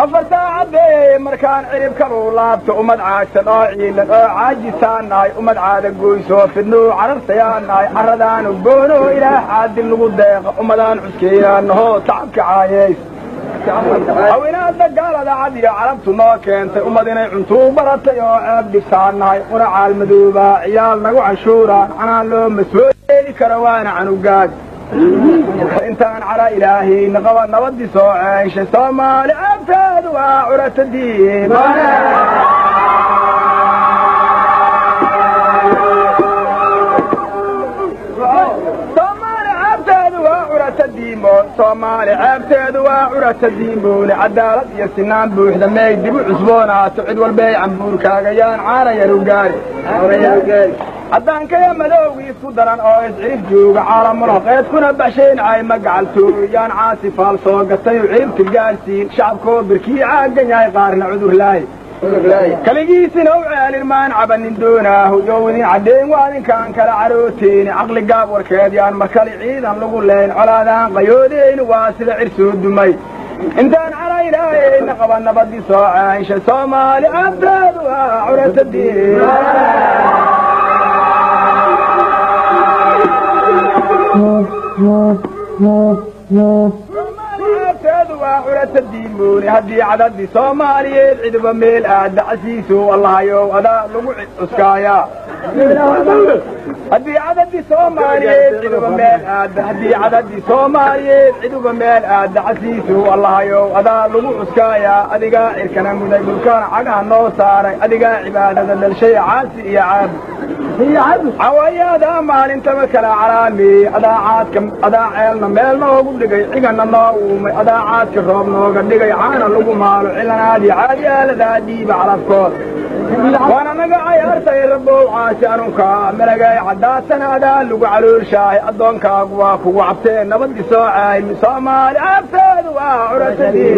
Afar saacadee markaan ciribkan uu laabto, ummad caagsan oo ciilan oo caajisaan nahay, ummad caada goysoo fidnuu carartayaan nahay, carradaanu goonoo ilaah caadil nagu deeqa, ummadaan cuskeeyaanahoo tacabka caayeys hawinaadda gaalada cad iyo carabtu noo keentay, ummad inay cuntuu baratay oo ceeb dhibsaan nahay, una caalmadoobaa ciyaal nagu canshuuraan canaan looma soo yeeli karo waana canugaag. Intaan calaa ilaahayna qaba nabadii soo ceeshay, Soomaali ceebteedu waa curata diin. Soomaali ceebteedu waa curata diimoon, Soomaali ceebteedu waa curata diimoone, cadaalad iyo sinaan buuxda meey dib u cusboonaato, cid walbay cambuurkaagayaan caana yaru gaari. Haddaankaya madowgii isku daran oo iscirif jooga caalamulhaqeed kuna baxshayn cayma gacaltooyaan caasi faal soo gatay ciribta gaarsiin, shacabkoo birkii caagan yahay qaarna cudur laay kaligiisina u ceelin maan cabanin doonaahu yow idin cadheyn waa idinkaan kala carooteeni, caqli gaab warkeed yaan markali ciidan lagu leyn, colaadaan qayoodeyni waa sida cir soo dumay. Intaan cala ilaahayna qaba nabadii soo caanshay, Soomaali cabdeedu waa curata diin. Ceebteedu waa curata diimooni, haddii cadadii Soomaaliyeed ciduba meel aada casiisow allahayow adaa lagu cuskaayaa. Haddii cadadii Soomaaliyeed ciduba meel aada, haddii cadadii Soomaaliyeed ciduba meel aada casiisow allahayow adaa lagu cuskaayaa. Adigaa cirkana muday dhulkana cagaha noo saaray, adigaa cibaadada dhalshay caasi iyo caabud cawayaadaa maalintaba kala calaameeyey, adaa caadka adaa ceelna meel noogu dhigay cigana noo uumay, adaa caadka roob nooga dhigay caana lagu maalo cilanaadii caadi aaladaa dhiiba calafkood. Waana naga cayaartay rabow caasi anunkaa malagay caddaatana adaa lagu caloolshaahay, addoonkaagu waa kugu cabtee nabadii soo caaymi. Soomaali cabteedu waa curatadii.